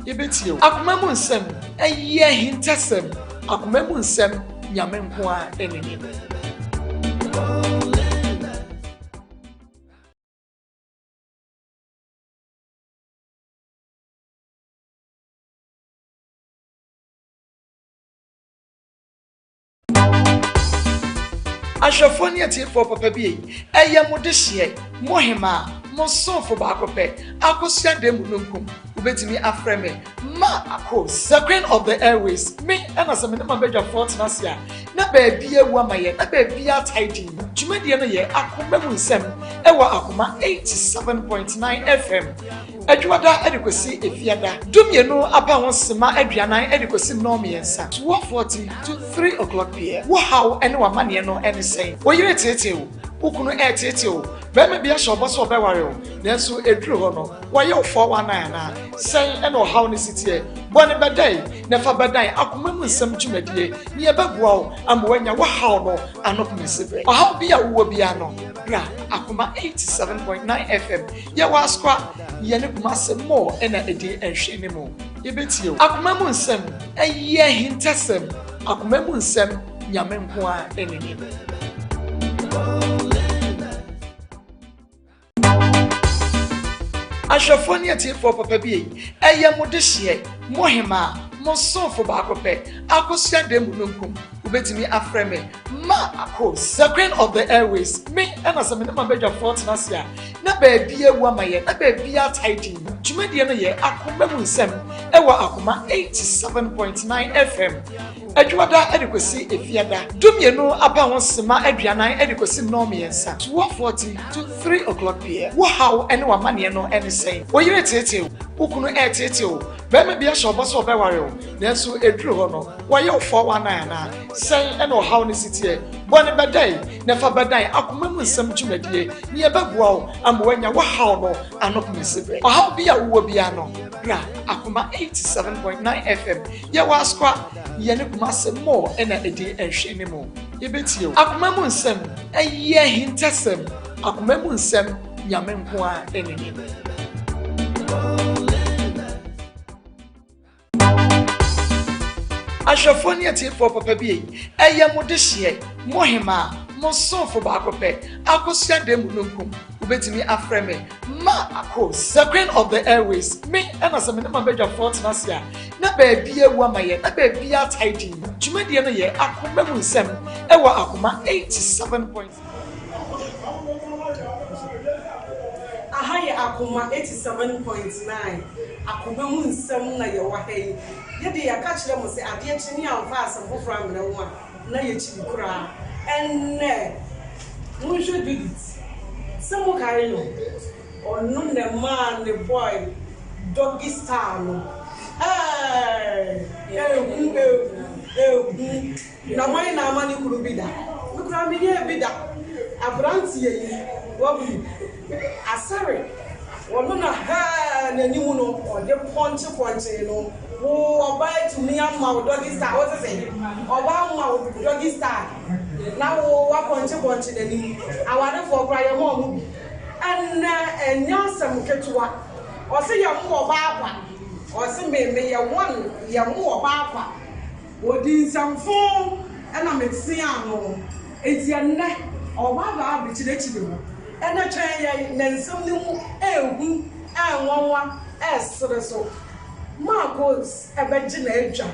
Yɛbɛtie wo. Akoma mu nsɛm, ɛyɛ ahintasɛm. Akoma mu nsɛm, Nyame nko ara na nim. Ahwɛfoɔ ne atiefoɔ papa bi ei, ɛyɛ mo dehyeɛ, mo hemaa, mo somfo baako pɛ, Akosua Damununkum. Wobɛtumi afrɛ me Ma Akos, the queen of the airways. Me ɛna sɛ me ne m'abadwafoɔ tena ase a, na baabi awu ama yɛn, na baabi atae din. Dwumadie no yɛ Akoma mu nsɛm ɛwɔ Akoma 87.9 FM. Adwuada de kɔsi Efiada, dumienu aba ho sema aduanan de kɔsi nnɔnmiɛnsa, 12:40 to 3 o'clock pm. Wo haw ne w'amanneɛ no ne sɛn? Wo yere teetee wo? Wo kunu reteetee wo? Barima bi ahyɛ wo bɔ sɛ ɔbɛware wo, nanso ɛduru hɔ no, wayɛ wo 419 anaa? Sɛn na ɔhaw no si teɛ? Bɔ no bɛdɛe na fa bɛdan akoma mu nsɛm dwumadie na yɛbɛboa wo ama woanya wo haw no ano pomasiberɛ. Ɔhaw bi a wowɔ biara no, bra Akoma 87.9 FM. Yɛwɔ Asokwa, yɛne Kumase Mall na ɛdi nhwɛanimu. Yɛbɛtie wo. Akoma mu nsɛm, ɛyɛ ahintasɛm. Akoma mu nsɛm, Nyame nko ara na nim. Ahwɛfoɔ ne atiefoɔ papa bi ei, ɛyɛ mo dehyeɛ, mo hemaa, mo somfo baako pɛ, Akosua Damununkum. Wobɛtumi afrɛ me Ma Akos, the queen of the airways. Me ɛna sɛ me ne m'abadwafoɔ tena ase a, na baabi awu ama yɛn, na baabi atae din. Dwumadie no yɛ Akoma mu nsɛm ɛwɔ Akoma 87.9 FM. Adwuada de kɔsi Efiada, dumienu aba ho sema aduanan de kɔsi nnɔnmiɛnsa, 12:40 to 3 o'clock pm. Wo haw ne w'amanneɛ no ne sɛn? Wo yere teetee wo? Wo kunu reteetee wo? Barima bi ahyɛ wo bɔ sɛ ɔbɛware wo, nanso ɛduru hɔ no, wayɛ wo 419 anaa? Sɛn na ɔhaw no si teɛ? Bɔ no bɛdɛe na fa bɛdan akoma mu nsɛm dwumadie na yɛbɛboa wo ama woanya wo haw no ano pomasiberɛ. Ɔhaw bi a wowɔ biara no, bra Akoma 87.9 FM. Yɛwɔ Asokwa, yɛne Kumase Mall na ɛdi nhwɛanimu. Yɛbɛtie wo. Akoma mu nsɛm, ɛyɛ ahintasɛm. Akoma mu nsɛm, Nyame nko ara na nim. Ahwɛfoɔ ne atiefoɔ papa bi ei, ɛyɛ mo dehyeɛ, mo hemaa, mo somfo baako pɛ, Akosua Damununkum. Wobɛtumi afrɛ me Ma Akos, the queen of the airways. Me ɛna sɛ me ne m'abadwafoɔ tena ase a, na baabi awu ama yɛn, na baabi atae din. Dwumadie no yɛ Akoma mu nsɛm ɛwɔ Akoma 87. Aha yɛ Akoma 87.9, Akoma mu nsɛm na yɛwɔ ha yi. Yɛde yɛaka kyerɛ mo sɛ adeɛ kye ne yɛamfa asɛm foforɔ ammrɛ mo a, na yɛkyiri koraa. Ɛnnɛ, monhwɛ Judith, sɛ mokae no, ɔno na ɛmaa ne boy doggy style no. Ɛɛi! Ehu, ehu, ehu. Na hwan na ama ne kunu bi da? Me koraa menyɛɛ bi da. Aberanteɛ yi, wahu Asare, ɔno na hɛɛ n'anim no ɔde pɔnkye pɔnkyee no. Wo ɔbaa atumi ama wo doggy style, wote sɛ? Ɔbaa ama wo doggy style na wo wapɔnkye pɔnkye n'anim. Awarefoɔ koraa yɛma wɔn bi. Ɛnnɛ ɛnyɛ asɛm ketewa. Ɔse yɛmmo ɔbaa kwa. Ɔse me meyɛ one, yɛmmo ɔbaa kwa. Ɔdii nsɛmfoo na meteaa no. Enti ɛnnɛ, ɔrebɛba abɛkyerɛkyerɛ mu. Ɛnnɛ twɛn yɛn na nsɛm no mu ɛrehu, ɛrenwanwa, ɛresere so. Marcos bɛgye n'adwa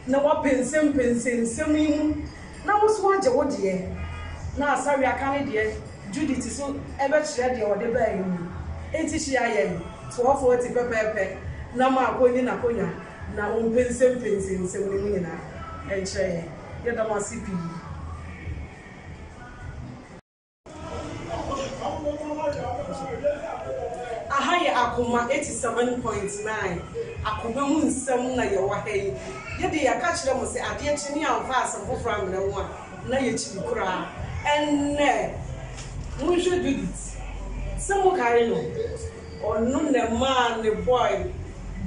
na wapɛnsɛmpɛnsɛ nsɛm yi mu na wo nso woagye wo deɛ. Na Asare aka ne deɛ, Judith nso bɛkyerɛ deɛ ɔde baeɛ mu. Enti hyia yɛn 12:40 pɛpɛɛpɛ na Marco nyi n'akonnwa. Na ɔmpɛnsɛmpɛnsɛ nsɛm no mu nyinaa nkyerɛ yɛn. Yɛda mo ase pii. Aha yɛ Akoma 87.9, Akoma mu nsɛm na yɛwɔ ha yi. Yɛde yɛka kyerɛ mo sɛ adeɛ kye ne yɛamfa asɛm foforɔ ammrɛ mo a, na yɛkyiri koraa. Ɛnnɛ, monhwɛ Judith, sɛ mokae no, Ɔno na ɛmaa ne boy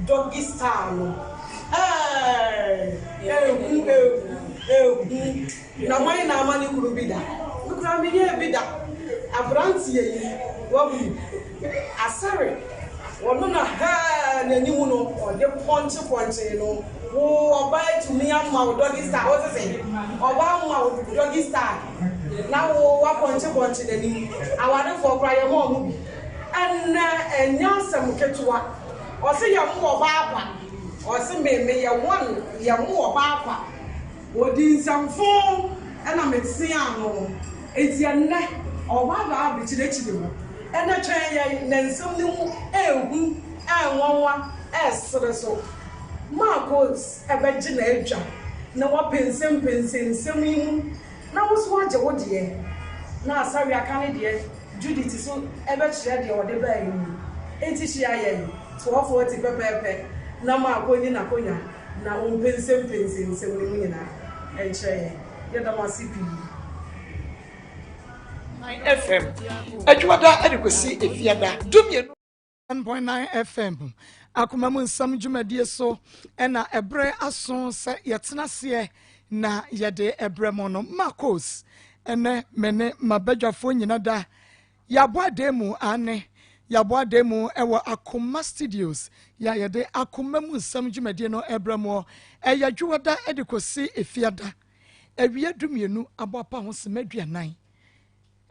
doggy style no ɛɛi ehu ehu ehu na hwan na ama ne kunu bi da me koraa menyɛɛ bi da abranteɛ yi wahu asare ɔno na hɛɛ. N'anim no, ɔde pɔnkye pɔnkyee no. Wo ɔbaa atumi ama wo doggy style, wo sese ɔbaa ama wo doggy style na wo wapɔnkye pɔnkye n'anim. Awarefoɔ koraa yɛma wɔn bi. Ɛnɛ ɛnyɛ asɛm ketewa. Ɔse yɛn mo ɔbaa kwa. Ɔse me meyɛ one yɛn mo ɔbaa kwa. Ɔdi nsɛmfoo ɛna metea no. Enti ɛnnɛ ɔbaa baa abɛkyerɛkyerɛ mu. Ɛnɛ twɛn yɛn na nsɛm no mu ɛɛhu, ɛɛnwanwa, ɛɛsere so. Marcos bɛgye n'adwa na wapɛnsɛmpɛnsɛn nsɛm yi mu na wo nso woagye wo deɛ, na Asare aka ne deɛ, Judith nso bɛkyerɛ deɛ ɔde baeɛ mu. Enti hyia yɛn 12:40 pɛpɛɛpɛ na Marco nyi n'akonnwa na ɔmpɛnsɛmpɛnsɛn nsɛm no mu nyinaa nkyerɛ yɛn. Yɛda mo ase pii. 9 FM, Adwumada de kɔsi Efiada, 12. 1.9 FM akoma mu nsɛm dwumadie so ɛna ɛberɛ aso sɛ yɛtena aseɛ na yɛde ɛberɛ mu no. Marcos ɛnɛ me ne m'abadwafoɔ nyina da yɛabɔ adan mu ane yɛabɔ adan mu ɛwɔ Akoma Studios yɛ a yɛde akoma mu nsɛm dwumadie no ɛberɛ mu. Ɛyɛ dwoɔda ɛde kɔsi Efiada awia 12 abɔ apa ho sima 40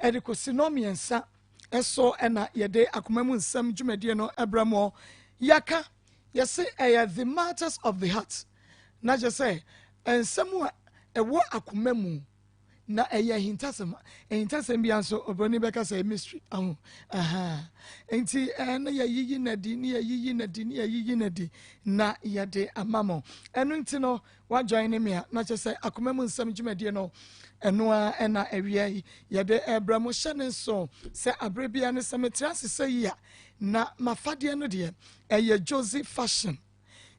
ɛde kɔsi 3 ɛso ɛna yɛde akoma mu nsɛm dwumadie no ɛbrɛ mu. Yɛka yɛse ɛyɛ the matters of the heart, na kyerɛ sɛ nsɛm a ɛwɔ akoma mu na ɛyɛ ahintasɛm. Ahintasɛm bi nso obroni bɛka sɛ mystery aho aha. Nti ɛna yɛyiyi n'adi ne yɛyiyi n'adi ne yɛyiyi n'adi na yɛde ama mo. Ɛno nti no wajoin ne me a, na kyerɛ sɛ akoma mu nsɛm dwumadie no ɛno a ɛna awia yi yɛde ɛbrɛ mo. Hyɛ ne nso sɛ abere bia ne sɛ metra ase sɛ yi a, na mafadeɛ no deɛ ɛyɛ Josie Fashion.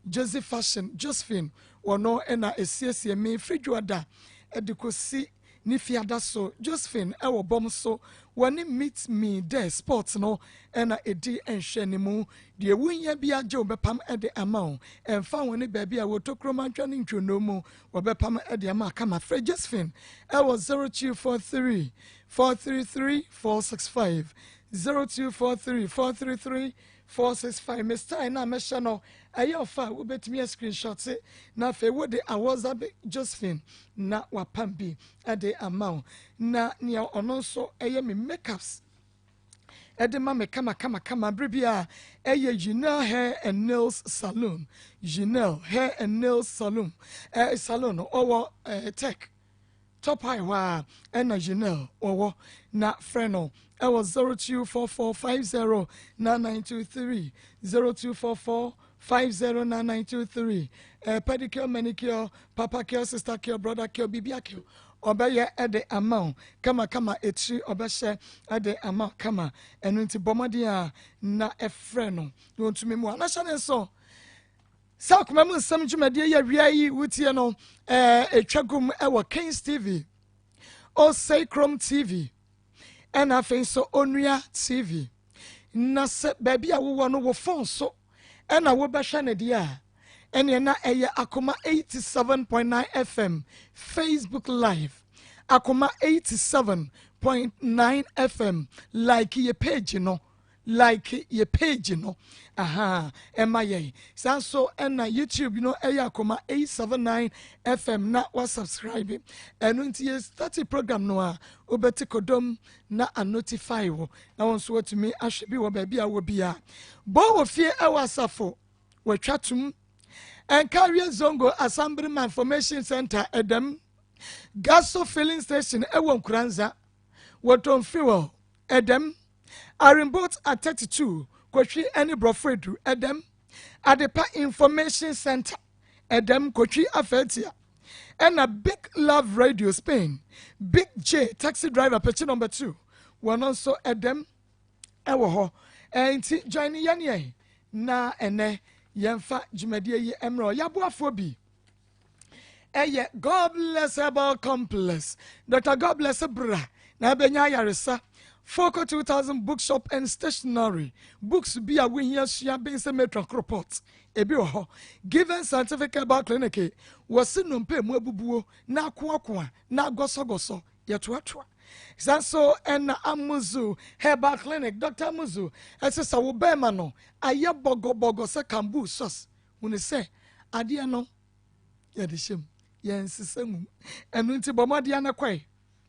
Josie Fashion, Josephine wɔno ɛna esiesie me firi dwoada ɛde kɔsi ne fiada so. Josephine ɛwɔ bɔm so wɔne Meet Me There Sport no ɛna ɛdi nhwɛ ne mu. Deɛ wohia bi agye wo bɛpam ɛde ama wo, ɛmfa ho ne baabi a wɔtɔ kuromantwa ne ntwonoo mu, wɔbɛpam ɛde ama kama. Frɛ Josephine ɛwɔ 0243 433 465, 0243 433 465. Me style na mɛhyɛ no ɛyɛ ɔfa a wobɛtumi a screenshot na afei wode awɔzabe Josephine na wapam bi ɛde ama wo. Na nea ɔno nso ɛyɛ me makeups ɛde ma me kama kama kama bere bi a ɛyɛ Junel Hair and Nails Salon. Junel Hair and Nails Salon, salon ɔwɔ Tech Top High hɔ a ɛna Junel wɔwɔ, na frɛ no ɛwɔ 0244509923, 0244509923. Pedicure, manicure, papa cure, sister cure, brother cure, bibia cure ɔbɛyɛ ɛde ama wo kamakama. Etiri ɔbɛhyɛ ɛde ama wo kama. Ɛno nti bɔ mmɔden a na ɛfrɛ no na ɔntumi mu a na hyɛ ne nso sɛ akoma mu nsɛm dwumadie yɛ wia yi wotie no ɛtwa gum ɛwɔ Kings TV, Osei Krom TV, ɛna afei nso Onua TV. Na sɛ baabi a wowɔ no wo phone so ɛna wobɛhwɛ ne deɛ a, ɛneɛ na ɛyɛ Akoma 87.9 FM Facebook Live. Akoma 87.9 FM, like yɛ page no, like yɛ page no aha ɛma yɛn. Saa nso ɛna YouTube no ɛyɛ Akoma 879 FM na wasubscribe. Ɛno nti yɛ start program no a, wobɛte kodom na anotify wo na wɔn nso watumi ahwɛ bi wɔ baabi a wɔ bia. Bɔ wɔ fie ɛwɔ asafo wɔatwa tum Nkawie Zongo Assemblyman Information Center ɛdɛm Gaso Filling Station ɛwɔ Nkuranza, wɔtɔn fuel ɛdɛm Arimbot at 32 Kotwi ɛne Borɔfo Edu ɛdɛm Adepa Information Center ɛdɛm Kotwi Afɛtia, ɛna Big Love Radio Spain, Big J taxi driver pɛkyi number 2 wɔn nso ɛdɛm ɛwɔ hɔ. Ɛnti join yɛn yɛn na ɛnɛ yɛmfa dwumadie yi mmerɛ yɛaboafoɔ bi. Ɛyɛ God Bless Herbal Complex, Dr God Bless bra na ɛbɛnya ayaresa. Foco 2000 Bookshop and Stationery, books bi a wohia sua ben sɛ matron koropot ebi wɔ hɔ. Given Scientific Herbal Clinic, wɔsi nnompe mu abubuo na akoakoa na agɔsɔgɔsɔ yɛtoatoa. Saa nso na Amuzu Herbal Clinic, Doctor Amuzu se sɛ wo bɛɛma no ayɛ bɔgɔbɔgɔ sɛ kambuu sɔs, hunu sɛ adeɛ no yɛde hyɛ mu, yɛnsesa mu. Ɛno nti bɔ mmɔden ara na kɔe.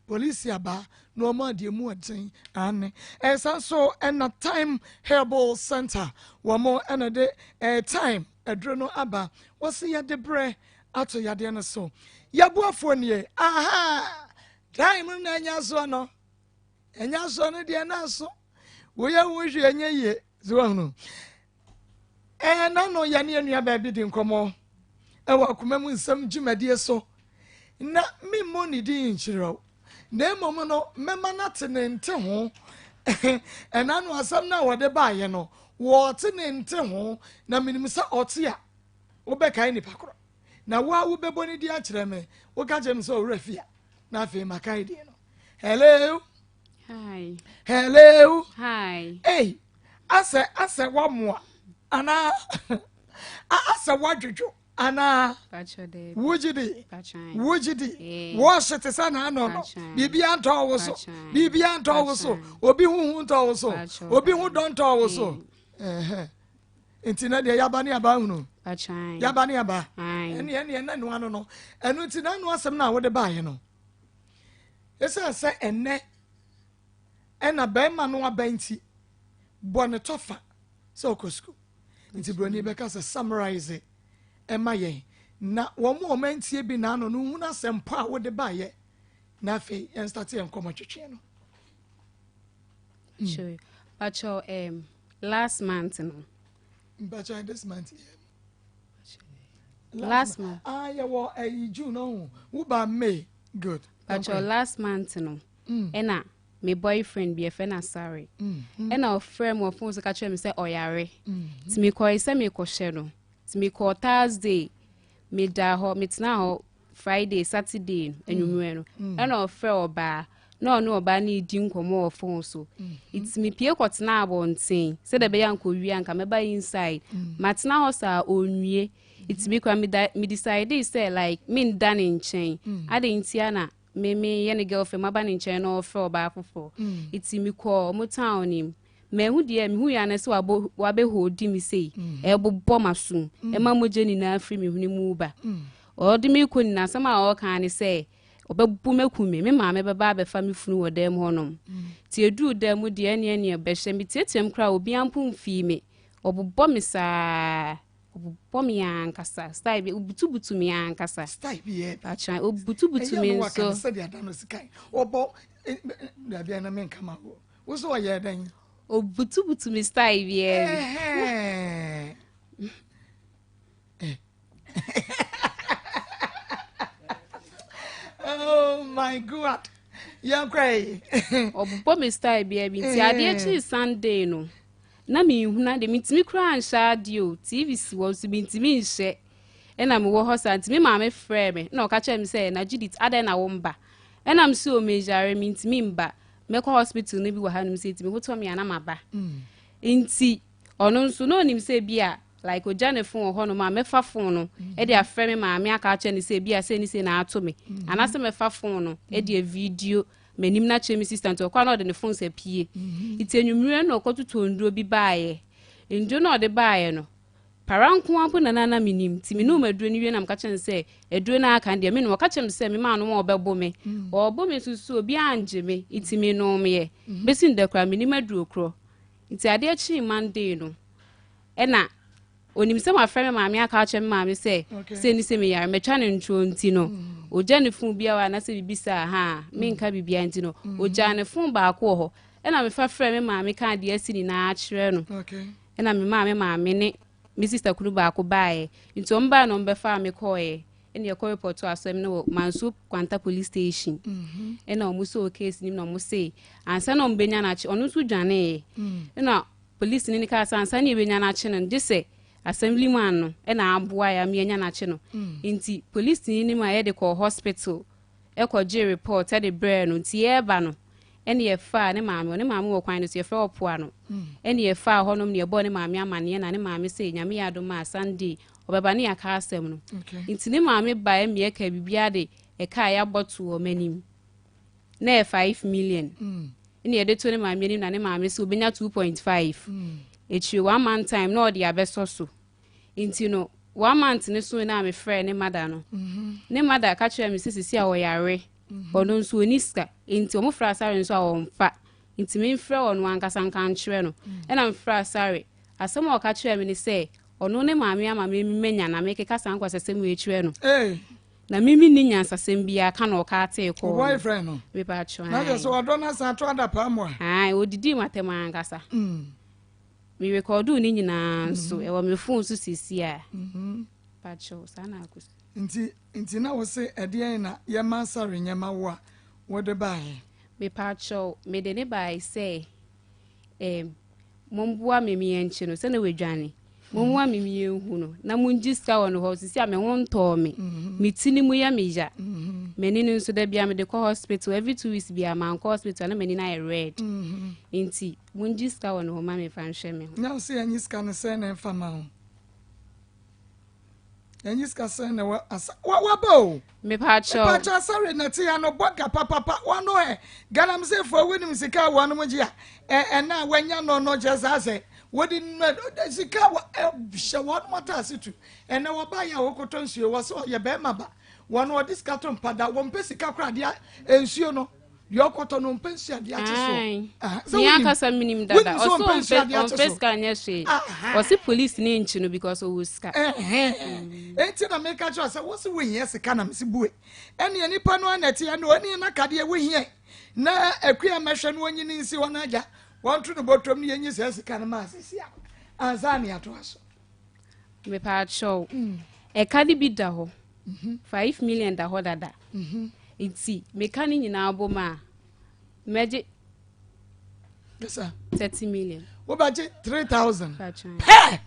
Polisi aba na wɔn adeɛ mu ɔden aane. Ɛsan nso ɛna Time Herbal Center wɔn ɛna de ɛɛ Time aduro no aba. Wɔsi yɛde brɛ ato yadeɛ no so. Yɛboafoɔ nie ahaa Time no na ɛnya soɔ no ɛnya soɔ no deɛ na aso woyɛ ho hwee ɛnyɛ yie so wahunu. Ɛɛ na no yɛne yɛn nua baabi di nkɔmmɔ ɛwɔ akoma mu nsɛm dwumadie so na memmɔ ne din nkyerɛ wo na mmom no mɛma no ate ne nte ho ɛna no asɛm no a wɔde baeɛ no wɔte ne nte ho na menim sɛ ɔte a wobɛkae nipa korɔ na wo a wobɛbɔ ne din akyerɛ me woka kyerɛ me sɛ ɔwerɛ fi a na afei makae din no hello Hi. Hello. Hi. Hey, asɛ asɛ wamoa anaa asɛ wadwodwo anaa wogye di wogye di wɔhye te sɛ n'ano no biribiara ntɔ wo so biribiara ntɔ wo so obi ho hu ntɔ wo so obi ho dɔ ntɔ wo so nti na deɛ yaba ne aba hunu yaba ne aba ɛne ɛne ɛna no ano no ɛno nti na ano asɛm no a wode baeɛ no Esiane sɛ ɛnnɛ na barima no aba nti, bɔ ne tɔfa sɛ ɔkɔ sukuu. Nti buroni bɛka sɛ summarize ɛma yɛn na wɔn a wɔn antie bi n'ano no nhunu asɛmpɔ a wode baeɛ na afei yɛn start yɛn nkɔmɔ twetwe no. Hmm. Sure. Pacho, um, last month no. Pacho, this month. Yeah. Last month. Ah, yɛwɔ ɛyi June ɔho. Wo ba May. Good. Pacho last month no. Mm. Ɛna me boyfriend bi ɛfɛ na Asare. Mm. Ɛna ɔfrɛ mu ɔfon so ka kyerɛ me sɛ ɔyare. Mm. Nti mekɔe sɛ mekɔhyɛ no. Nti mekɔɔ Thursday. Meda hɔ, metena hɔ Friday, Saturday anwummerɛ no. Mm. Ɛna ɔfrɛ ɔbaa. Na ɔne ɔbaa no redi nkɔmmɔ wɔ phone so. Nti mepue kɔtenaa abɔnten sɛdeɛ ɛbɛyɛ a nka ɔwie a nka mɛba inside. Matena hɔ saa ɔnwie. Nti me koraa meda me decidee sɛ like menda ne nkyɛn. Adɛn ntia na me meyɛ ne girlfriend maba ne nkyɛn na ɔrefrɛ ɔbaa foforɔ. Nti mekɔɔ ɔmo town no mu. Manhu deɛ mehuiɛ ara ne sɛ wabɔ wabɛholdi me sei. Ɛrebobɔ m'asom. Ɛma mogya nyinaa firi me hwene mu reba. Ɔde me rekɔ nyinaa asɛm a ɔreka ara ne sɛ Ɔbɛbu me aku me. Me maame bɛba abɛfa me funu wɔ dan mu hɔnom. Nti ɛduruu dan mu deɛ, ɛnneɛ neɛ bɛhyɛ. Meteateam koraa a, obiara mpo mfii me. Ɔbobɔ me saa. Ɔbobɔ me ankasa. Style bi, ɔbutubutu me ankasa. Style bi yɛ. Atwa, ɔbutubutu me nso. Ɛyɛ no waka no sɛdeɛ ada no sika. Ɔbɔ, dabi ɛna menka ma wo. Wo so ɔyɛ dɛn? Ɔbutubutu me style biara bi. Oh my God. Yɛn kora yi. Ɔbobɔ me style biara bi nti adeɛ eh. kyee Sunday no na menhunu adeɛ mentumi koraa nhyɛ adeɛ o TV si hɔ nso mentumi nhyɛ ɛna mewɔ hɔ saa nti me maame frɛɛ me na ɔka kyerɛ me sɛ na Judith adɛn na womba ɛna me sɛ o meyare mentumi mba mɛkɔ hospital no bi wɔ hanom sɛ nti me ho tɔ me a na maba mm. nti Ɔno nso na onim sɛ ebia like ogya ne phone wɔ hɔnom a mɛfa phone no de afrɛ me maame aka akyerɛ no sɛ ebia sei ne sei na ato me anaasɛ mɛfa phone no de avideo m'anim no akyerɛ me sister nti ɔkɔ a na ɔde ne phone sɛ pie nti anwummerɛ no ɔkɔtotɔ nnuro bi baeɛ nnuro no a ɔde baeɛ no para nko ara mpo na na na menim nti menom aduro no wie na meka kyerɛ no sɛ aduro no aka deɛ menom ɔka kyerɛ me sɛ mema anom a ɔbɛbo me ɔbo me nso so obiara angye me nti menomyɛ bɛsi ndɛ koraa menim aduro korɔ Nti adeɛ kyee Monday no, ɛna onim sɛ mafrɛ me maame aka akyerɛ me maame sɛ sɛ ni sɛ meyare matwa ne ntorɔ nti no mm. ogya ne fon biara anaasɛ biribi saa ha mm. menka biribiara nti no mm. ogya ne fon baako wɔ hɔ ɛna mefa frɛ me maame ka adeɛ asi nyinaa kyerɛ no ɛna me maame maame ne me sista kunu baako baeɛ nti wɔn baeɛ na wɔn bɛfaa me kɔɔeɛ ɛna yɛkɔ report asɛm no wɔ Manso Kwanta police station mhm. ɛna wɔn sɔɔ case nim na wɔn se ansa na wɔn bɛnya n'akyi ɔno nso dwaneeɛ mm. ɛna police ne ne kaa sɛ ansa na yɛbɛnya n'akyi no gye sɛ assembly man no ɛna aboa yɛ ama yɛanya n'akyi no mm. nti police ne mu a yɛde kɔɔ hospital kɔgyee report de brɛɛ no nti yɛreba no ɛne yɛfaa ne maame ɔne maame wɔ kwan no so yɛfrɛ ɔpoa no ɛne yɛfaa hɔnom ne yɛbɔɔ ne maame amaneɛ na ne maame sɛ nyame yɛ adom a Sunday ɔbɛba ne yɛaka asɛm no nti ne maame baeɛ mmea ka biribiara de ɛkaa yɛabɔ to wɔn anim. Na ɛyɛ 5 million. Ɛna yɛde to ne maame anim na ne maame sɛ obɛnya 2.5. Akyire one month time na ɔde abɛsɔ so. Nti no one month ne so na mefrɛ ne mother no. Ne mother ka kyerɛ me sɛ sisi a ɔyare. Ɔno nso ɔni sika. Nti ɔmo frɛ Asare nso a ɔmfa. Nti memfrɛ ɔno ankasa nka nkyerɛ no. Ɛna mefrɛ Asare. Asɛm a ɔka kyerɛ me ne sɛ ɔno ne maame ama me menya na mekeka saa nkwasasɛm wei kyerɛ no. Hey. Na mimi ni nyansasɛm biara ka na ɔka atee kɔɔ wo no. Boyfriend no. Mepa kyɛw. Na kyerɛ sɛ ɔdɔ no asan ato adapaa mu a. Ae, odidii m'atɛm ankasa. Me rekɔdoo ne nyinaa nso, ɛwɔ me phone so seesei a. Pa kyɛw, saa na akɔsi. Nti, nti na wo se ɛdeɛn na yɛma Asare nyɛma wo a wode baeɛ? Mepa kyɛw, mede ne bae sɛ momboa me meɛnkye no sɛne wadwane. Mommoa me meɛnhu no na mongye sika wɔ no hɔ sisi a me ho ntɔɔ me. Me ti ne mu yɛ me ya. M'ani no nso da bia mede kɔ hospital every 2 weeks bia mankɔ hospital na m'ani no ayɛ red. Nti mongye sika wɔ no hɔ ma me fa nhwɛ me ho. Na wo se yɛnyi sika no sɛn na ɛmfa ma wo? Yɛnyi sika sɛn na wɔ asa wa waba o. Mepa kyɛw. Mepa Asare na te ya no bɔga papapa wɔno ɛ galamseyfoɔ wonim sika a wɔnom gye a ɛ ɛna a wɔanya no kyerɛ saa sɛ wɔde nnua sika wɔ hyɛ wɔnom ataase tu. Ɛnɛ wɔba yɛ a wɔkɔtɔ nsuo wɔ sɛ ɔyɛ bɛrima ba wɔn wɔde sika to mpada, wɔmpɛ sika koraa deɛ nsuo no deɛ ɔkɔtɔ no ɔmpɛ nsuo adeɛ akye so. Ae. Aha, sɛ Me wonim- ankasa minim dada. wonim sɛ Ɔsɛ ɔmpɛ nsuo ɔmpɛ adeɛ akye ɔmpɛ so. sika nyɛ hwee. Aha. Ɔse police ne nkyi no because ɔwɔ sika. Enti na meka kyerɛ sɛ wo se wohia sika na mese bue ɛneɛ nipa no ana ɛteɛ no ɔne na kadeɛ wohia na akua mɛhwɛ no ɔnyini nsi hɔ no agya wɔnto no bɔtɔm no yɛnyi saa sika no ma asesi a ansa ne atoa so. Mepa kyɛw. Ɛka ne bi da hɔ. 5 million da hɔ dada. Nti meka ne nyinaa bɔ mu a mɛgye Kasa. 30 million. Wobɛgye 3000 Patran. Pɛ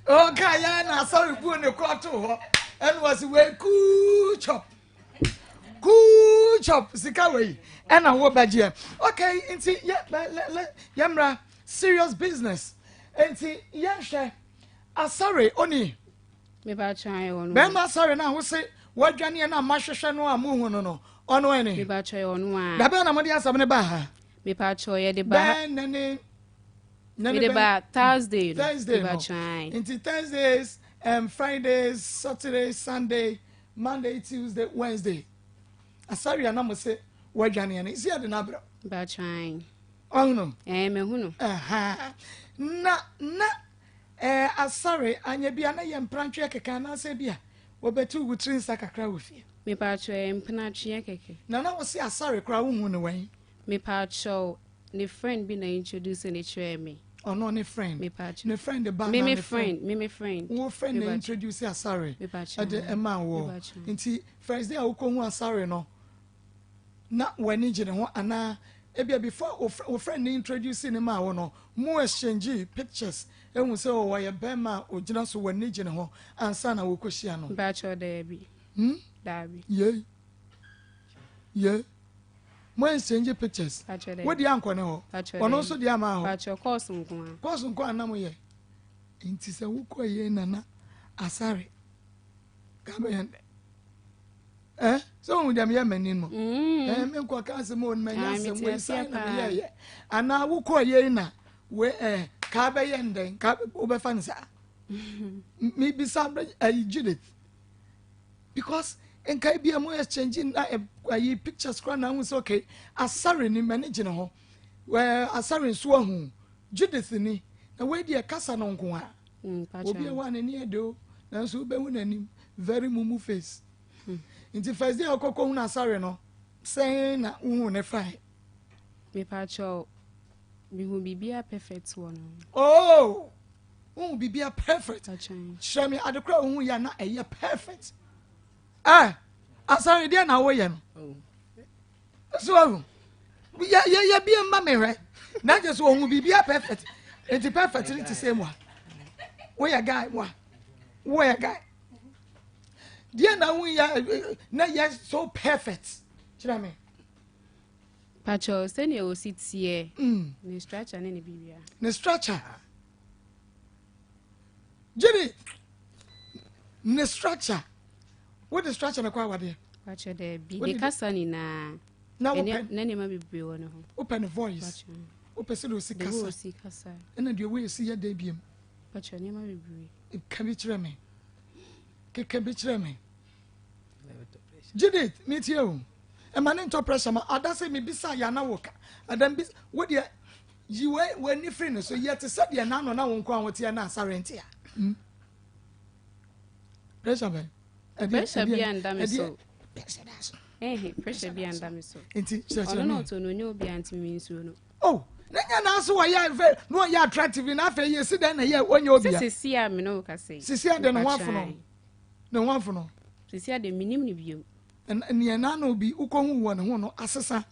ɔka yɛ na asɔre buo ne kɔ to hɔ ɛne wɔ se wei cool chop cool chop sika wei ɛna wobɛgyeɛ. Okay, nti yɛ lɛ lɛ yɛmmra serious business, nti yɛnhwɛ Asare oni. Mepa kyɛw, wɔ no. Bɛrima Asare no a wose wɔadwaneɛ no a mahwehwɛ no a mohu no, ɔno ɛne? Mepa kyɛw, ɔno a. Dabɛn na mode asɛm no baa ha? Mepa kyɛw, yɛde ba ha. Bɛn ne ne Mede bɛn? ba Thursday no. Thursday no. Mepa kyɛw. Nti Thursdays, Fridays, Saturday, Sunday, Monday, Tuesday, Wednesday, Asare a na mo se wɔadwaneɛ no isi yɛde no abrɛ. Mepa kyɛw. Ɔhono? Ɛɛ, mehu no. Ɛha. Na Asare anya bi a na yɛ mprantwe keka anaasɛ bi a wɔbɛtu wo tiri nsa kakra wɔ fie? Mepa kyɛw, mpenatweɛ kɛkɛ. Na wo se Asare koraa wohu ne wɛn? Mepa kyɛw, ne friend bi na introduce ne kyerɛɛ me. Ɔno ne friend? Mepa kyɛw. Ne friend ba? Me Na me ne friend, me friend. Wo friend na Mepa kyɛw. introduce Asare Mepa kyɛw. ɛde ɛma wɔ? Mepa kyɛw. Nti first day a wokɔhu Asare no na w'ani gye ne ho anaa ebia before wo friend ne introduce ne ma wo no mo exchange pictures ehu sɛ ɔwɔ yɛ bɛrima a ogyina so w'ani gye ne ho ansa na wokɔhyia no? Mepa kyɛw, daabi. Daabi. Ye ye mo exchange pictures? Mepa kyɛw, daabi. Wo deɛ ankɔ ne hɔ? Mepa kyɛw, ɔno daabi. nso deɛ ama hɔ? Mepa kyɛw, course nko a. Course nko anam yɛ, nti sɛ wokɔ yie nana Asare ka bɛyɛ ndɛ ɛ sɛ ohun deɛ meyɛ m'ani no ɛ me nkɔ ka asɛm o manya Ah, asɛm mete wei aseɛ san na paa. meyɛyɛ anaa wokɔ yie na we ɛ ka bɛyɛ ndɛn ka wobɛfa no saa mebisa ɛyi Judith because nka bi a mo exchange na ɛ ayi pictures kora na ahun sɛ okay, Asare ni m'ani gyina hɔ ɛɛ Asare nso ahu Judith ni na wei deɛ kasa no nko a obi a Mepa wɔ a n'ani yɛ de o nanso wobɛhu n'anim very mumu face. Nti first day a ɔkɔkɔ hu n'Asare no sɛn na wohu ne fae? Mepa kyɛw, mehu biribiara perfect wɔ no. Oh, wohu biribiara perfect? Patran. Kyerɛ me ade kora a wohu yɛ a na ɛyɛ perfect. Ɛ Asare deɛ na woyɛ no so ahu yɛ yɛ yɛ bie mma me hwɛ na gye so ohun biribiara perfect. Nti perfect ne te sɛ mu a woyɛ guy mu a woyɛ guy deɛ na wohu yɛ na yɛ so perfect, kyerɛ me. Pakyɛw, sɛnea osi teɛ, ne structure ne ne biribiara. Ne structure, Jimmy, ne structure, wode structure ne kɔ awadeɛ? Pakyɛw, daabi. Wode Ne kasa nyinaa. Na wopɛ na nneɛma bebree wɔ ne ho. Wopɛ ne voice. Wopɛ sɛ deɛ ɔsi kasa. Deɛ ɔsi kasa. Ɛna deɛ ɔwɔ esi yɛ dɛ biem. Pakyɛ nneɛma bebree. Ka bi kyerɛ me. Keka bi kyerɛ me. Judith, metie o. Ɛma ne ntɔ pressure ma ada sɛ mebisa yɛ ana woka. Ada mbisa wo deɛ yi w'ani firi ne so yɛ te sɛ deɛ n'ano na wo nko a woteɛ na asare nte a. Hmm. Pressure bɛn? Pressure bi anda me so. Pressure da so. Eh, pressure bi anda me so. Nti kyerɛkyerɛ mi. Ɔno na ɔtɔ no onye obi anti mi nsuo no. Oh, na nya na so wɔyɛ fɛ na ɔyɛ attractive na afei yɛ si dɛn na yɛ ɔnyɛ obi a. Sisi a me no kasa yi. Sisi a de ne ho afono. Ne ho afono. Sisi a de minim ne bio. Nea n'ano bi wokɔhu wɔ ne ho no asesa.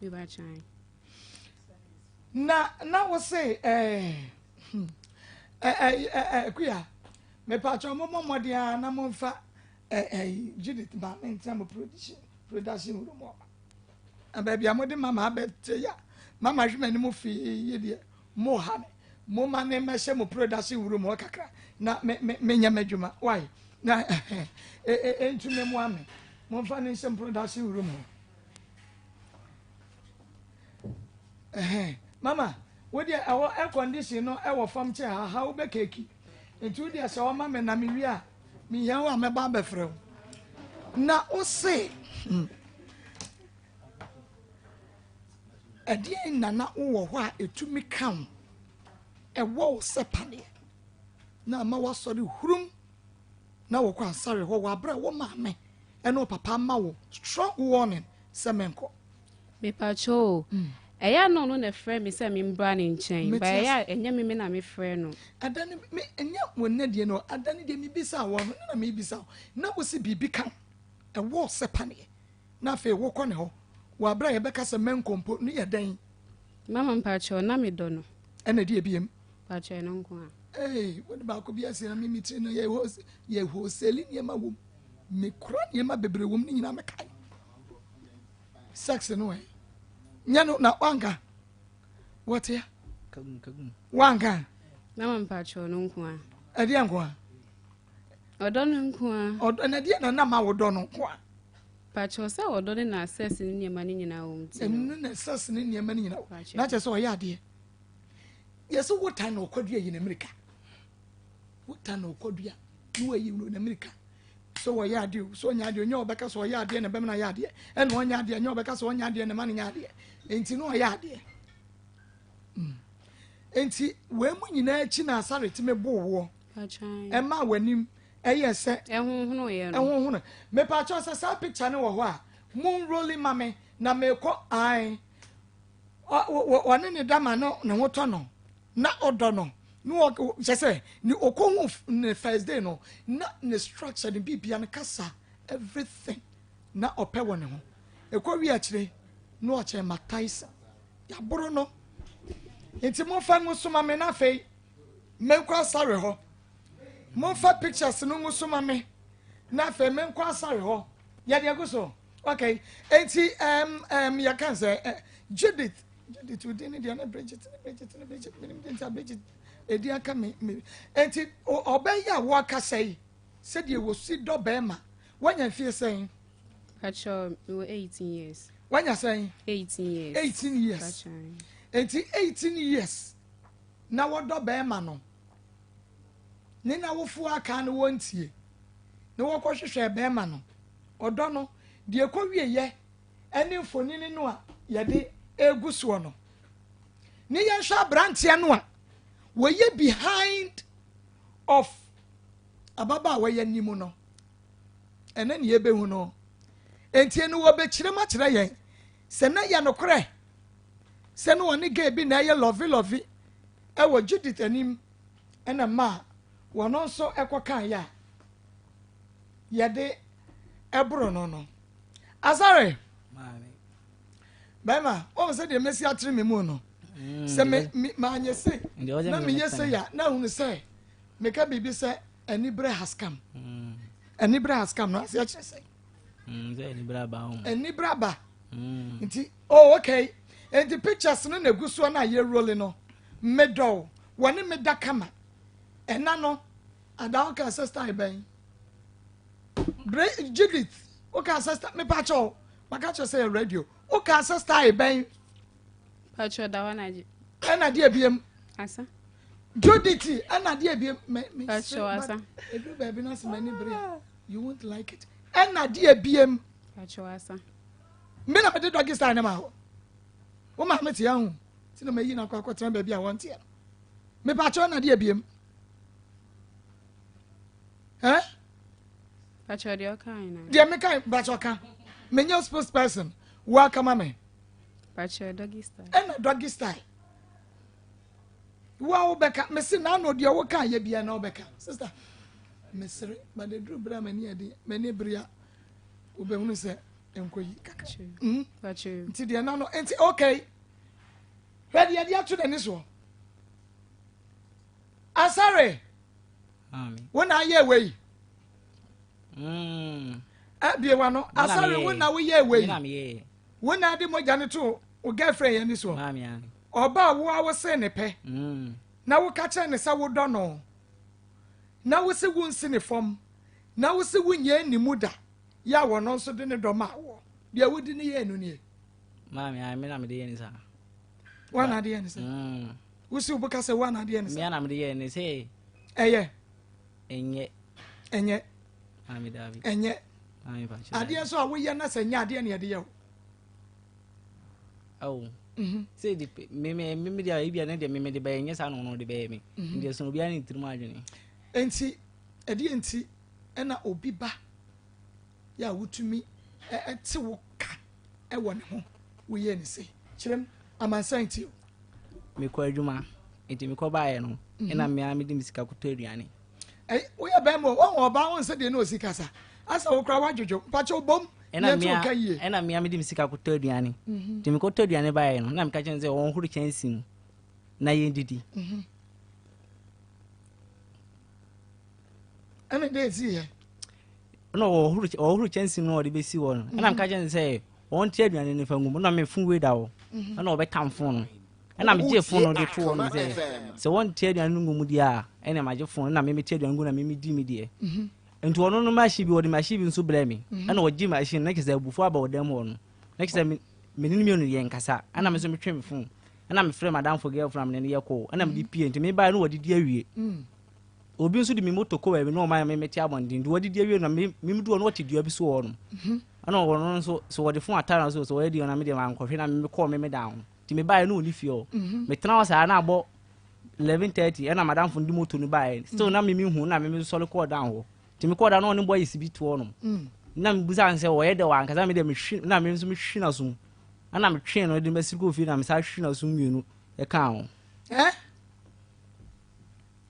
Na na wo se ɛɛ hmm, ɛɛ ɛɛ kuya mepatwa mo mmɔ mmɔden a na momfa ɛɛ Judith maame ntena mo production production room hɔ. Na baabi a mode mama abɛte ya mama hwɛ m'anim fii yi deɛ mo ha me mo ma ne mɛhyɛ mo production room hɔ kakra na me me menyɛ m'adwuma why na ɛɛ ɛɛ ntumi mmoa me momfa ne nhyɛ mo production room hɔ ɛhɛn mama wo deɛ ɛwɔ air condition no ɛwɔ fam kyɛ ha ha wobɛ keeki nti wo deɛ sɛ ɔma me na mewie a mehia wo a mɛba abɛfrɛ wo na wo se hmm, ɛdeɛn na na wowɔ hɔ a ɛtumi ka wo ɛwɔ wo sɛ paneɛ na ama woasɔre hurum na wɔkɔ asɔre hɔ wɔ aberɛ a wo maame ɛne wo papa ama wo strong warning sɛ menkɔ. Mepakyɛw o, ɛyɛ a na ɔno na ɛfrɛ me sɛ membra ne nkyɛn, but ɛyɛ a ɛnyɛ me me na mefrɛ no. Ada no, me, ɛnyɛ wo nnɛ deɛ no, ada no deɛ mebisaa wɔ no, na mebisa wo, na wo se biribi ka wo, ɛwɔ wo sɛ paneɛ, na afei wokɔ ne hɔ, wɔ aberɛ a yɛbɛka sɛ mɛnkɔ mpo no yɛ dɛn? Mama mpakyɛw, na medɔ no. Ɛna ɛdeɛ biem? Mpakyɛw, ɛno nko a. Ee, wode baako bi asi na me me tiri no yɛ yɛ wholesale nneɛma wom, mekura nneɛma bebree wom ne nyinaa mekae. Sex no ɛ nyɛ no na wanka wɔtea wanka. Mama mpakyɛw no nko a. Ɛdeɛ nko a. Ɔdɔ no nko a. Ɔdɔ na ɛdeɛ na nam a wɔdɔ no nko a. Mpakyɛw sɛ ɔdɔ ne na sex ne nneɛma no nyinaa wɔ mu ti no. Ɛno na sex ne nneɛma no nyinaa na kyerɛ sɛ ɔyɛ adeɛ. Yɛsɛ wotan na ɔkɔdua yi na mmirika. Wotan na ɔkɔdua na wɔayi no na mmirika. Sɛ ɔyɛ adeɛ o, sɛ ɔnyɛ adeɛ o, nyɛ ɔbɛka sɛ ɔyɛ adeɛ na ɛbɛma no ayɛ adeɛ, ɛna ɔnyɛ adeɛ, nyɛ ɔbɛka sɛ ɔnyɛ adeɛ na ɛma no nyɛ adeɛ. Enti na ɔyɛ adeɛ. Mm. Enti wei mu nyinaa akyi na asare tumi boo woɔ. Ɛma w'anim ɛyɛ sɛ ɛhohono. Ɛhohono. Mepaakyɛw sɛ saa picture no wɔ hɔ a, monroli ma me na mekɔ ae. Ɔne ne da ma no ne ho tɔ no na ɔdɔ no na wɔ kyɛ sɛ ne ɔkɔhu ne first day no na ne structure ne biribia no kasa everything na ɔpɛ wɔ ne ho ɛkɔ wie akyire na ɔkyɛn Mark Tyson yɛaboro no nti momfa ngu so ma me na afei menkɔ asare hɔ momfa pictures no ngu so ma me na afei menkɔ asare hɔ yɛde agu so okay nti um, um, yɛka sɛ uh, Judith Judith wo din ne deɛ ne Bridget ne Bridget ne Bridget menim deɛ nti a Bridget ɛdi aka me me nti ɔbɛn yi a wɔakasa yi sɛdeɛ wɔsi dɔ bɛrima woanya mfie sɛn? Pacho, mewɔ 18 years. Wanya sɛn? 18 years. 18 years. Nti 18 years na wɔdɔ bɛrima no ne n'awofoɔ aka no wɔntie na wɔkɔhwehwɛ bɛrima no ɔdɔ no deɛ ɛkɔwieyɛ ne mfonini no a yɛde regu soɔ no ne yɛnhwɛ aberanteɛ no a wɔyɛ behind of ababaawa yɛ anim no ɛne ne yɛbɛhu no nti no wɔbɛkyerɛ mu akyerɛ yɛn sɛ na yɛ nokorɛ sɛ ne wɔne gay bi na ɛyɛ lɔvi lɔvi ɛwɔ Judith anim ɛna ma wɔn nso ɛkɔka yɛ a yɛde ɛboro no no Asare! Bɛrima, wɔn sɛ deɛ mɛsi atere me mu no, mm, sɛ me me maanyɛ sei na meyɛ sei a na ahunu sɛ meka biribi sɛ aniberɛ has come. Mm. Aniberɛ has come no aseɛ kyerɛ sɛ. Mm, sɛ aniberɛ aba ho. Aniberɛ aba. Nti oh okay. Nti pictures no na egu soɔ na yɛ role no. Medɔw wɔne me da kama. Ɛna no ada ɔka sɛ style bɛn. Bre Judith woka sɛ mepa kyɛw. Maka kyerɛ sɛ yɛ radio. Wokaa sɛ style bɛn? Patrɔ da hɔ na gye. Ɛna deɛ biem. Asa. Judith ɛna deɛ biem. Me me Patrɔ asa. Edu baabi na sɛ m'ani bere a you won't like it. Ɛna deɛ biem. Patrɔ asa. Me na mede doggy style ne ma hɔ. Wo maame te ahu. Ti na mayi na akɔ akɔtena baabi a wɔnteɛ no. Me patrɔ ɛna deɛ biem. Eh? Patrɔ deɛ ɔka na. Deɛ meka patrɔ ka. Menyɛ spokesperson. Wo aka ma me. Patrɔ doggy style. Ɛna doggy style. Wo a wobɛka mese na ano deɛ woka yɛ bia na wobɛka. Sister, mesere but ɛduru berɛ a m'ani ɛde m'ani bere a wobɛhunu sɛ nkɔ yi kakra. Nti deɛ na no nti okay. Hwɛ deɛ de ato n'ani soɔ. Asare. Wo na ayɛ wei. Abie wa no. Asare wo na woyɛ wei. Wo na ade mogya no to wo girlfriend yɛ ni soɔ. Ɔba a wo a wo se ne pɛ. Na wo ka kyerɛ ne sɛ wo dɔ no. Na wo se wo nsi ne fam. Na wo se wo nyɛ ne mu da. Yɛ a wɔno nso de ne dɔ ma wɔ. Deɛ wodi ne yɛ no nie. Maame, me na mede yɛ ne saa. Wo na ade yɛ ne saa. Wo si wo bo ka sɛ wo na ade yɛ ne saa. Me na mede yɛ ne sɛ. Ɛyɛ. Ɛnyɛ. Ɛnyɛ. Maame daabi. Ɛnyɛ. Maame pakyɛ. Adeɛ nso a woyɛ na sɛ nyɛ adeɛ na yɛde yɛ wo. Awo. Sɛ di me me me deɛ ebi a ne deɛ me me de bɛyɛ nyɛ saa na ɔno de bɛyɛ me. Nti ɛsono obiara ne tirim adwene. Nti ɛdeɛ nti ɛna obi ba yɛ a wotumi ɛte wo ka ɛwɔ ne ho woyɛ ne sei kyerɛm amansan ti o. Mekɔ adwuma nti mekɔ baeɛ no ɛna mmea mede me sika kɔtɔ aduane. Woyɛ bɛrima o wɔn ɔbaa wɔn sɛ deɛ na osi kasa asa wo kora wadwodwo mpakyɛ bom ɛna mmea ɛna mmea mede me sika kɔtɔ aduane nti mekɔtɔ aduane baeɛ no na meka kyerɛ no sɛ wɔnhoro kyɛnse mu na yɛndidi. Ɛna deɛ esi yɛ. Ɛna ɔhoro kyɛnse mu na ɔde bɛsi hɔ no ɛna meka kyerɛ no sɛ wɔnte aduane no fa ngu mu na me fon wei da hɔ ɛna ɔbɛtam fon no ɛna megye fon no de to hɔ no sɛ sɛ wɔnte aduane no ngu mu deɛ a ɛna magye fon na memete aduane ngu na memedi me deɛ nti ɔno no machine bi ɔde machine bi nso brɛ me ɛna ɔgye machine na kyerɛ sɛ abufuo aba ɔdan mu hɔ no na kyerɛ sɛ me ne no mmienu yɛ nkasa ɛna me nso metwe me fon ɛna mefrɛ madamfo girlfriend me ne no yɛ kɔɔ ɛna mede pie nti mebaeɛ no wɔdidi awie obi nso de me moto kɔ baabi na ɔma me mete abɔnten nti wɔdidi awie na me me du hɔ na wɔte dua bi so wɔ hɔ nom ɛna wɔn nso so wɔde fon atare na so so wɔyɛ deɛ na me deɛ mankɔhwɛ na me kɔɔ me me dan ho nti me baeɛ na ɔni fie hɔ metena hɔ saa na abɔ 11:30 ɛna madamfo no de moto no baeɛ still na me me hu na me me sɔre kɔɔ dan hɔ nti me kɔɔ dan na ɔne boys bi to hɔ nom na me busa sɛ wɔyɛ dɛ wɔ ankasa me deɛ mehwe na me nso mehwe na so ɛna metwe no de masiri kɔɔ fie na me saa hwe na so mmienu ɛka ho.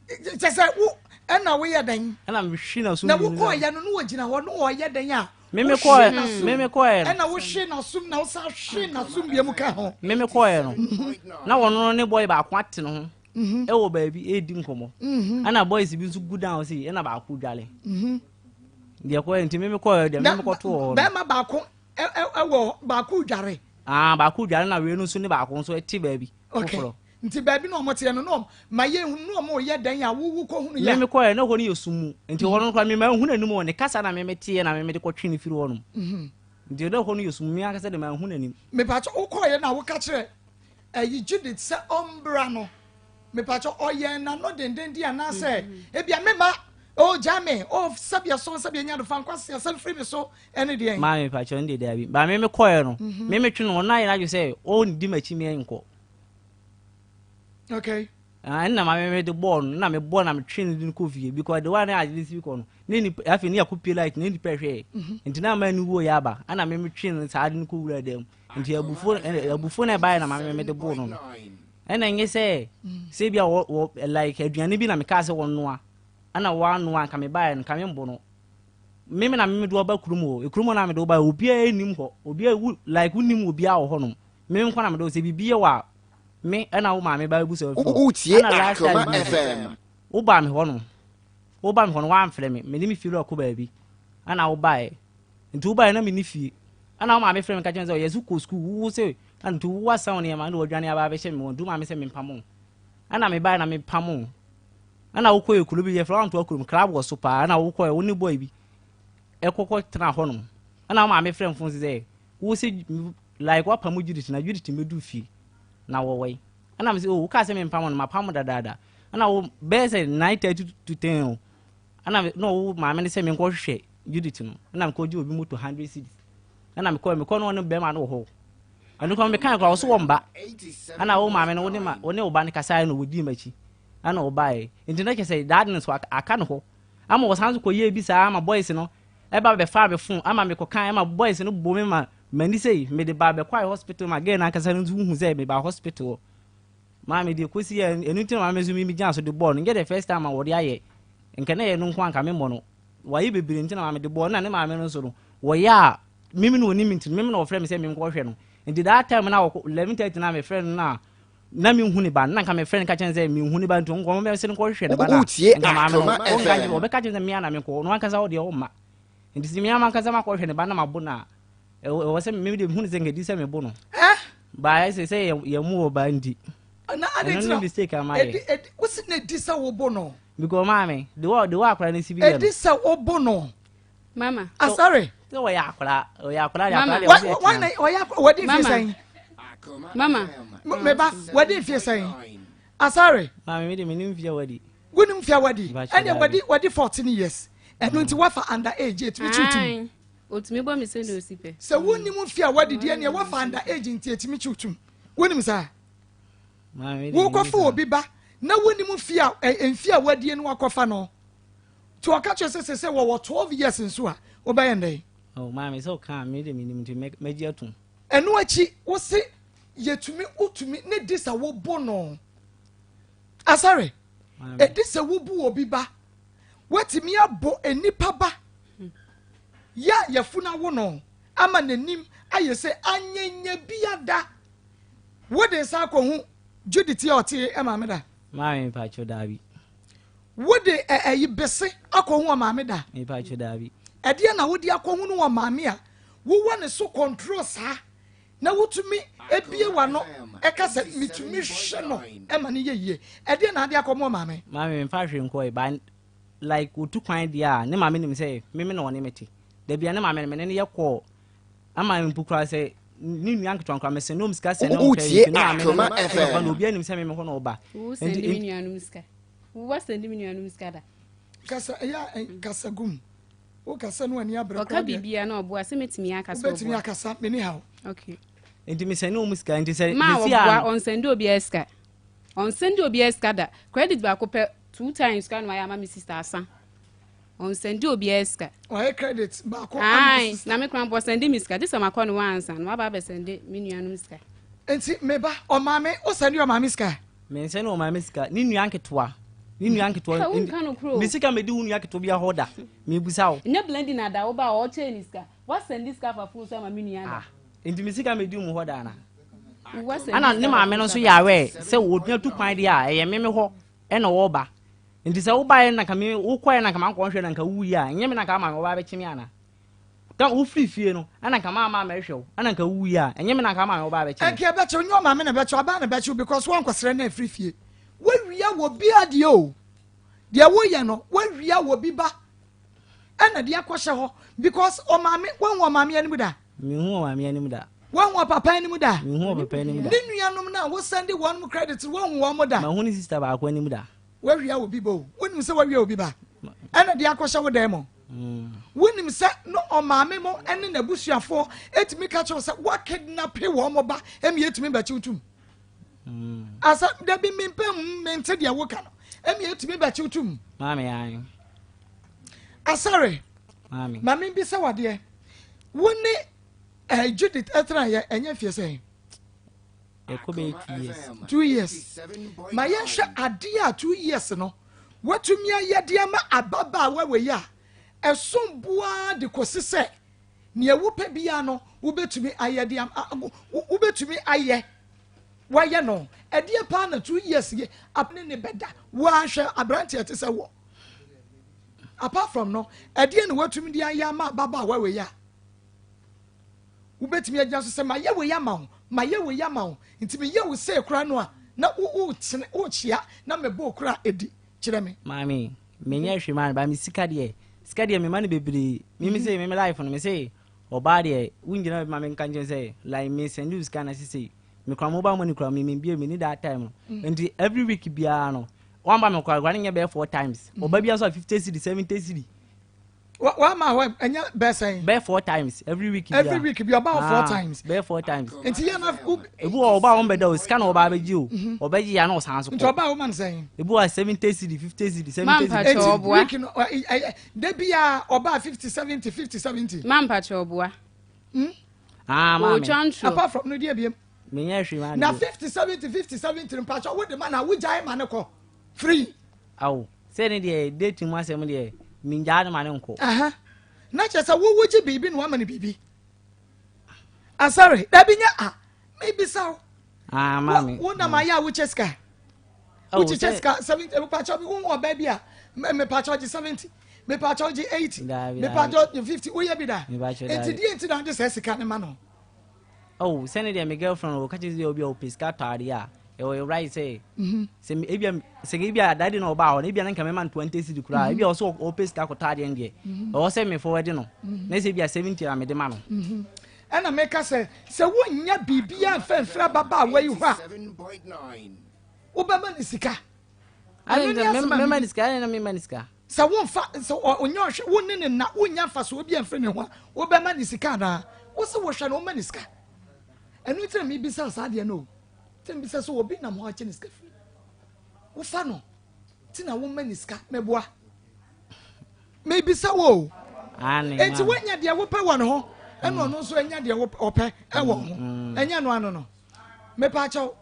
Kyɛ sɛ wo ɛna woyɛ dɛn? Ɛna mehwe na so na wokɔɔyɛ no na wɔgyina hɔ na wɔyɛ dɛn a meme kɔɛ meme kɔɛ no ɛna wohwe n'asom na wosan hwe n'asom bie mu ka ho. Meme kɔɛ no na wɔn ne boy baako ate ne ho ɛwɔ baabi ɛredi nkɔmmɔ ɛna boys bi nso gu down sei ɛna baako dwale deɛ kɔɛ nti meme kɔɛ deɛ meme kɔto hɔ no bɛrima baako ɛwɔ baako dware. Ah baako dware na wei no nso ne baako nso ɛte baabi foforɔ. Nti baabi na ɔmo teɛ no na ɔmo ma yɛ hu na ɔmo yɛ dɛn a wowu kɔ hunu yɛ. Meme kɔɛ na hɔ no yɛ sum mu nti hɔ no koraa mema hu n'anim wɔ ne kasa na meme teɛ na meme de kɔtwe no firi hɔ nom nti na hɔ no yɛ sum me ankasa de ma hu n'anim. Mepakyɛ wokɔɔyɛ na woka kyerɛ ɛyi Judith sɛ ɔmbra no mepakyɛ ɔyɛ n'ano dendenden anaasɛ ebia mema o gya me o sɛbea sɔn sɛbea nya do fa nkwasi asɛm firi me so ɛne deɛn. Maame mepakyɛ no deɛ daabi ba meme kɔɛ no meme twe no ɔno ayɛ n'adwene sɛ ɔndi m'akyi me nkɔ. Okay. Ɛnna maame me de bɔɔl no na me bɔɔl na me twe ne de no kɔ fie because the one na ade si kɔ no ne nipa afei ne yɛ pie light ne nipa hwɛ nti na ama ne wuo yɛ aba ɛnna me me twe no saa de no kɔ wura dɛm nti abufuo abufuo na ɛbaeɛ na maame me de bɔɔl no no ɛnna nye sɛ sɛ bi a wɔ wɔ like aduane bi na me kaa sɛ wɔn noa ɛnna wɔanoa nka me baeɛ no nka me mbɔ no me me na me me de ɔba kurom hɔ ekurom hɔ na me de ɔba obiara enim hɔ obiara wu like wunim obiara wɔ hɔ nom me nkwa na me de sɛ biribi yɛ wɔ a me ɛna wo maame ba ebu sɛ ɔfi Wotie ɛna last time Akoma bi FM. woba me hɔ no woba me hɔ no woamfrɛ me mene me fie kɔ baabi ɛna wobaeɛ nti wobaeɛ na mene fie ɛna wo maame frɛ me ka kyerɛ me sɛ ɔyɛ so kɔ sukuu wo sɛ ɛna nti wo asan wo nneɛma ɛna wɔdwane aba abɛhyɛ me wɔ nti wo maame sɛ mempam wo ɛna mebaeɛ na mepam wo ɛna wokɔɛ kuro bi yɛfrɛ wantoa kurom club wɔ so paa ɛna wokɔɛ wo ne boy bi ɛkɔkɔ tena hɔ nom ɛna wo maame frɛ me phone sɛ. Wo se like wapam Judith na Judith mmɛduru fie na wɔwɔ yi. Ɛna me sɛ oh wokaa sɛ mempam no mapam dadaada. Ɛna wo bɛyɛ sɛ 9:30 to 10 o. Ɛna na wo maame no sɛ menkɔhwehwɛ Judith no. Ɛna mekɔgye obi moto 100 cedis. Ɛna mekɔ no ɔne bɛrima no wɔ hɔ. Ɛno kora mekae koraa ɔso wɔmba. Ɛna wo maame no wo ne ma wo ne wo ba no kasaeɛ na wɔdii m'akyi. Ɛna ɔbaeɛ. Nti na kyerɛ sɛ daade no so aka no hɔ. Ama wɔsan so kɔyɛɛ bi saa ama boys no ɛba bɛfaa me phone ama mekɔkae ama boys no bɔ me ma m'ani sei mede baa bɛkɔe hospital ma girl no ankasa no nso hu sɛ mebaa hospital hɔ. Maame deɛ kɔsi yɛ ɛno nti na maame nso mimi gyina so de bɔɔ no nyɛ the first time a wɔde ayɛ nka na ɛyɛ no nko anka memmɔ no wayɛ bebree nti na maame de bɔɔ no na ne maame no nso no wɔyɛ a mimi na ɔnim nti mimi na ɔfrɛ me sɛ menkɔhwɛ no nti that time na 11:30 na mefrɛ no na na menhu ne ba no na nka mefrɛ no ka kyɛn sɛ menhu ne ba nti ɔnkɔ ɔmɛ sɛ nkɔhwehwɛ ne ba no nka maame no ɔnka kyerɛ ɔbɛka kyerɛ sɛ mmea na menkɔ ɔno ankasa ɔdeɛ ɔmma nti sɛ mmea ankasa makɔhwɛ ne ba na mabo no a ɛwɔ sɛ meme de mehu no sɛ nkɛdi sɛ mebo no baayɛ sɛ sɛ yɛn mu wɔ ba nti ɛno ne mistake ama yɛ wosi na ɛdi sɛ wobo no because maame de wɔ de wɔ akora no si bi yɛ no ɛdi sɛ wobo no Mama. Asare. Sɛ wɔyɛ akora, wɔyɛ akora de akora de wɔsɛ ɛtena. Wɔn wɔyɛ akora wɔde mfie sɛn. Mama. Meba wɔde mfie sɛn. Asare. Maame mi de mi ni mfie wadi. Wuni mfie wadi. Ɛnna wɔde wɔde 14 years. Ɛnu nti wafa under age etumi kyiw tum. Otumi bɔ mi sɛ na osi pɛ. Sɛ wuni mu mfie wadi deɛ nea wafa under age nti etumi kyiw tum. Wuni saa. Wokɔfo obi ba na wuni mu mfie a mfie a wadie no wakɔfa no tí ɔka kyerɛ sɛ wɔwɔ 12 years nso a wobɛyɛ ndɛn. Oh, maame sɛ ɔka mi de mi nim nti mɛgye atum. Ɛno akyi wose yɛtumi wotumi ne di sɛ wobo no asare ɛdi sɛ wobu obi ba watumi abɔ nipa ba yɛ a yɛfunu awo no ama n'anim ayɛ sɛ anyanya bi ada wode nsa akɔhu Judith a ɔte maame da. Maame, mpatwo, daabi. Wode ɛyi bese akɔhu wɔ maame da? Mpatwo, daabi. Ɛdeɛ na wode akɔhu no wɔ maame a wowɔ ne so control saa na wotumi ebie w'ano ɛka sɛ mitumi hwɛ no ɛma no yɛ yie? Ɛdeɛ na ade akɔmɔ wɔ maame? Maame, mfa hwee nkɔɛ ba like otu kwan deɛ a ne maame nim sɛ meme na ɔne me te dabi a ne maame no mene ne yɛ kɔɔ ama mpo koraa sɛ ne nua nketewa koraa mesɛ ne ɔm sika sɛ ne ɔm Wotie ne maame no Akoma ne FM. papa na obi anim sɛ meme hɔ na ɔba. Wo send me nuanom sika. Wo send me nuanom sika da. Kasa ɛyɛ kasa gum wo kasa no ani abere Ɔka koraa deɛ. biribiara na ɔboa sɛ mɛtumi akasa. Wobɛtumi Ɔboa. akasa, meni haw. Okay. Nti mesɛ ne ɔm sika nti sɛ Ma sɛsi ɔboa a ɔnsend obiara sika. Ɔnsend obiara sika da. Credit baako pɛ two times sika na wayɛ ama me sister asa. Ɔnsend obiara sika. Wayɛ credit baako ama Ayi, sister. na me kora mbɔ send me sika. Gye sɛ makɔ ne wansa na waba abɛsend me nuanom sika. Nti meba ɔmaame, wosend ɔmaame sika? Mensɛ ne ɔmaame sika, ne nua nketewa, ne nua nketewa. Ka wonka no koro. Me sika medi wo nua ketewa bi ahɔ da mebusa wo? Nyɛ blending na da wo ba a ɔkyɛɛ ne sika. Wasend sika fa phone so ama me nua da. Ah, nti me sika medi mu hɔ da ana? Wasend Ana sika ne fa maame phone no so nso ama yɛ awɛ sɛ wɔtumi tu kwan deɛ a ɛyɛ meme hɔ ɛna wɔba nti sɛ wobaeɛ na nka me wokɔɛ na nka mankɔ nhwɛ na nka wuyi a ɛnyɛ me na nka ama me wɔba bɛkye me ana ka wofiri fie no ɛna nka maama mɛhwɛ wo ɛna nka wuyi a ɛnyɛ me na nka ama me wɔba bɛkye me. Ɛnka ɛbɛkyew nyɛ ɔmaame na ɛbɛkyew abaa na ɛbɛkyew because wɔnkɔsrɛ no afiri fie. Wawia wɔ bi adeɛ o deɛ woyɛ no wawia wɔ bi ba ɛna deɛ akɔhyɛ hɔ because ɔmaame wahu ɔmaame anim da? Mehu ɔmaame anim da. Wahu ɔpapa anim da? Mehu ɔpapa anim da. Ne nuanom no a wosend wɔn mu credit wahu wɔn mo da? Mahu ne sister baako anim da. Wawia wɔ bi ba o wonim sɛ wawia wɔ bi ba ɛna deɛ akɔhyɛ wo dan mu. Wonim sɛ no ɔmaame mo ne n'abusuafoɔ etumi ka kyerɛw sɛ wakidnap wɔn mo ba ɛmi etumi bɛkyew tum asa dabi mempɛ mu mente deɛ woka no ɛmi etumi bɛkyew tum. Maame ayi. Asare. Maame. Maame bi sɛ wadeɛ wo ne Judith ɛtena yɛ ɛnyɛ fie sɛn? Ɛkɔ bɛyɛ 2 years. 2 years. Ma yɛnhwɛ adeɛ a 2 years no watumi ayɛ de ama ababaawa wei a ɛsom boa de kɔsi sɛ nea wopɛ biara no wobɛtumi ayɛ de ama wobɛtumi ayɛ wayɛ no ɛdeɛ paa na 2 years yɛ ne ne bɛda woahwɛ aberanteɛ te sɛ wɔ apart from no ɛdeɛ na watumi de ayɛ ama ababaawa wei a wobɛtumi agyina so sɛ mayɛ wei ama wo, mayɛ wei ama wo nti meyɛ wo sɛ kora no a na wotene wokyea na mebɔ wo kora edi kyerɛ me. Maame, menyɛ hwee maa no ba me sika deɛ mema no bebree mimi sɛ meme life no me sɛ. Ɔbaa deɛ, wongyina baabi ma menka nkyerɛ sɛ like me send you sika na sisei mekura mobile money kura me membie me ni that time no. Nti every week biara no, wamba me kora kora ne nyɛ bɛyɛ four times. Ɔba biara nso a 50 cedi, 70 cedi. Wama hɔ ɛnyɛ bɛɛ sɛn? Bɛyɛ four times every week biara. Every week bi ɔba hɔ four times? Bɛyɛ four times. Nti yɛ na wo Ebi wɔ ɔba a wɔn bɛda o, sika na ɔba abɛgye o, ɔbɛgye ya na ɔsan so Nti kɔ. ɔba a, woma no sɛn? Ebi wɔ 70 cedi, 50 cedi, 70 cedi. Mampa kyɛ Eti ɔboa. week no da biara ɔba 50 70 50 70? Mampakyɛ, ɔboa. Ah, maame. Ɔtwa ntoro. Apart from no deɛ biem? Menyɛ hwee maa Na no. 50 70 50 70 mpakyɛ, wode ma na wogyae ma ne kɔ free? Awo, sɛ ne deɛ, dating mu asɛm deɛ, mengyaa ne ma ne nkɔ. Aha. Na kyerɛ sɛ wowogye biribi na wama no biribi asɔre dabi nyɛ a mebisa wo. Ah, maame. Wo nam ayɛ a wokyɛ sika? Awo, wokyekyɛ sɛ sika 70, mepakyɛ bi, wohu ɔbaa bi a mepakyɛ gye 70, mepakyɛ gye 80, Daabi. mepakyɛ gye 50, woyɛ bi da? Mepakyɛ, Enti daabi. deɛ nti na wode saa sika ne ma no? Oh, sɛne deɛ, me girlfriend ɔka kyerɛ sɛ obi a ɔpɛ sika tɔ adeɛ a, ɛwɔ right sɛ ebia sɛ ebia dade na ɔbaa hɔ no, ebia na nka mɛma no 20 cedi koraa, ebia ɔsɛ ɔpɛ sika kɔtɔ adeɛ no deɛ, ɛwɔ sɛ me forward no na sɛ ebia 70 na mede ma no. Ɛna meka sɛ wonnya biribiaa mfɛmfrɛ ababaawa yi hɔ a, wobɛma ne sika. Ɛno ne asɛm a Mɛma ne sika ɛne na mema ne sika. Sɛ womfa sɛ ɔnyɛ ɔhwɛ wo ne ne na wonya mfasoɔ bi amfiri ne ho a, wobɛma ne sika anaa? Wo sɛ wohwɛ no, woma ne sika. Ɛno nti na mebisa saa adeɛ no o, nti na mebisa sɛ obi nam hɔ akyɛ ne sika firi wofa no nti na woma ne sika. Meboa, mebisa wo o. Ane. Enti Maame. woanya deɛ wopɛ wɔ ne ho, ɛna ɔno nso anya deɛ ɔpɛ ɛwɔ ho. Ɛnyɛ no ano no, mepa akyɛw,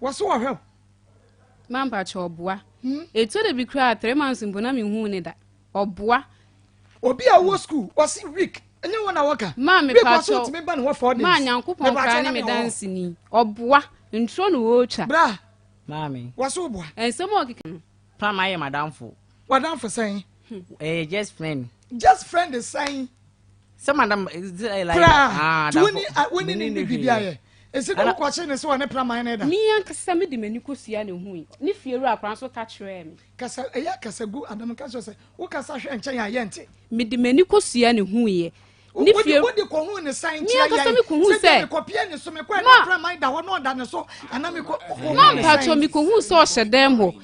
wɔ so wɔhwɛ wo. Mampakyɛ, ɔboa. Ɛtɔ da bi koraa, 3 months mpo na mehu ne da. Ɔboa. Obi a wɔ school, wɔsi week, ɛnyɛ wɔn na wɔka Maa week, wɔsi mepakyɛw. wotumi ba ne hɔ 4 days. Maa Nyankopɔn Mepa koraa kyɛw ne na me me wɔ hɔ. danseni. Ɔboa, ntoro no wɔɔtwa. Bra. Maame. Wɔsi wo boa. Ɛnsɛm a ɔkeka no. Pam ayɛ madamfo. Wadamfo sɛn? Ɛyɛ just friend. Just friend sɛn? Sɛ madam sɛ like Koraa ah, tí woni adamfo. woni ne Menni ne ne bibi hwee. ayɛ esi de wokɔkye ne sɛ wɔne praman ne da. Me ankasa mede m'ani kɔsua ne hui. Ne fie wura koraa nso ka kyerɛɛ me. Kasa, ɛyɛ kasa gu adam kasa sɛ wokasa hwɛ nkyɛn a yɛnte. Mede m'ani kɔsua ne huiɛ. Ne fie Wode kɔhu ne san Me kyerɛ ankasa yɛn mekɔhu sɛ sɛ bia mekɔpie ne so, mekɔɛ Ma- ne praman da hɔ na ɔda ne so anaa mekɔ Ma mpakyɛ, mekɔhu sɛ ɔhyɛ dɛm hɔ.